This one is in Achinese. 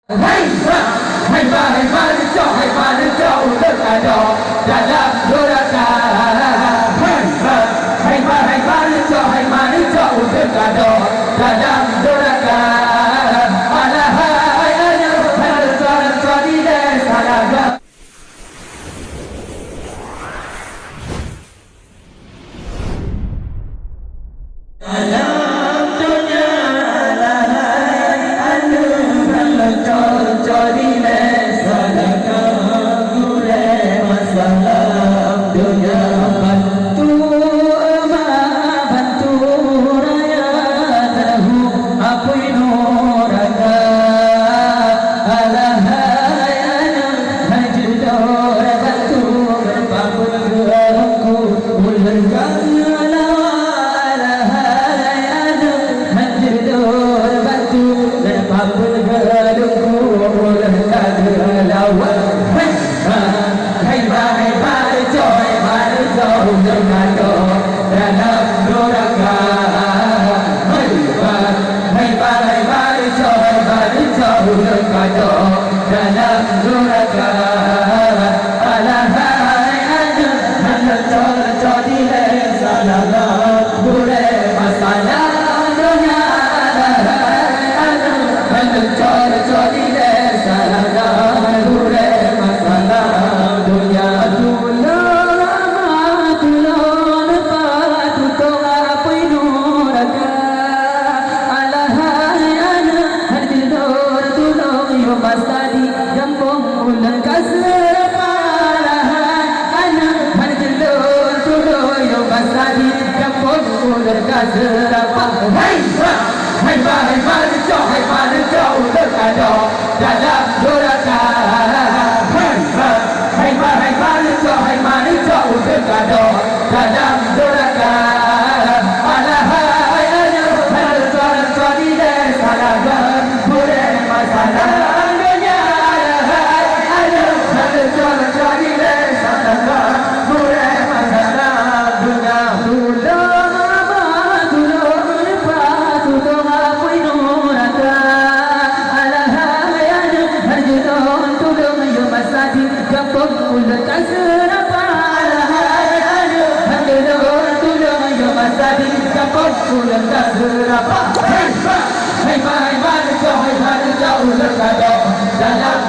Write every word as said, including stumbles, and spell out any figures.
Hai ba, hai ba, hai ba, neucok, hai ba, neucok, ulôn adoe dalam doraka. Hai ba, hai ba, hai ba, neucok, hai ba, neucok, ulôn adoe dalam doraka. Alah hai aneuk, hai neucok, neucok dilèe salah. Alam donya lahai aneuk leucor-cor dilèe salah gurèe masalah donya. Bantu ma, bantu raya tahu apui nuraka. Alah hai aneuk, hai judor bantu berpabur geurungku. Ulôn ka lawa, alah hai aneuk, hai judor bantu berpabur geurungku. Ulôn ka geulawa. Hai ba, hai ba, hai ba, neucok, hai ba, neucok, ulôn ka dalam doraka. Hai ba, hai ba, hai ba, neucok, hai ba, neucok, ulôn ka dalam doraka. Alah hai aneuk, hai neucok-neucok dilèe salah gurèe masalah donya. Alah hai aneuk, hai neucok-neucok dilèe salah gurèe masalah donya. Tulông ama, tulông apa, tutông apui nuraka. Alah hai aneuk, hai judor tulông yue masa di gampông ulôn ka seurapa. Alah hai aneuk, hai judor tulông yue masa di gampông ulôn ka seurapa. Hai ba, hai ba, hai ba, neucok, hai ba, neucok, ulôn adoe dalam doraka. Hai ba, hai ba, hai ba, neucok, hai ba, neucok, ulôn adoe dalam doraka. Alah hai aneuk, hai neucok-neucok dilèe salah gurèe masalah donya. Alah hai aneuk, hai neucok-neucok dilèe salah gurèe masalah donya. Tulông ama, tulông apa, tulông apui nuraka. Alah hai aneuk, hai judor tulông yue masa di gampông ulôn ka seurapa. Alah hai aneuk, hai judor tulông yue masa di gampông ulôn ka seurapa. Hai ba, hai ba, hai ba, neucok, hai ba, neucok, ulôn ka dalam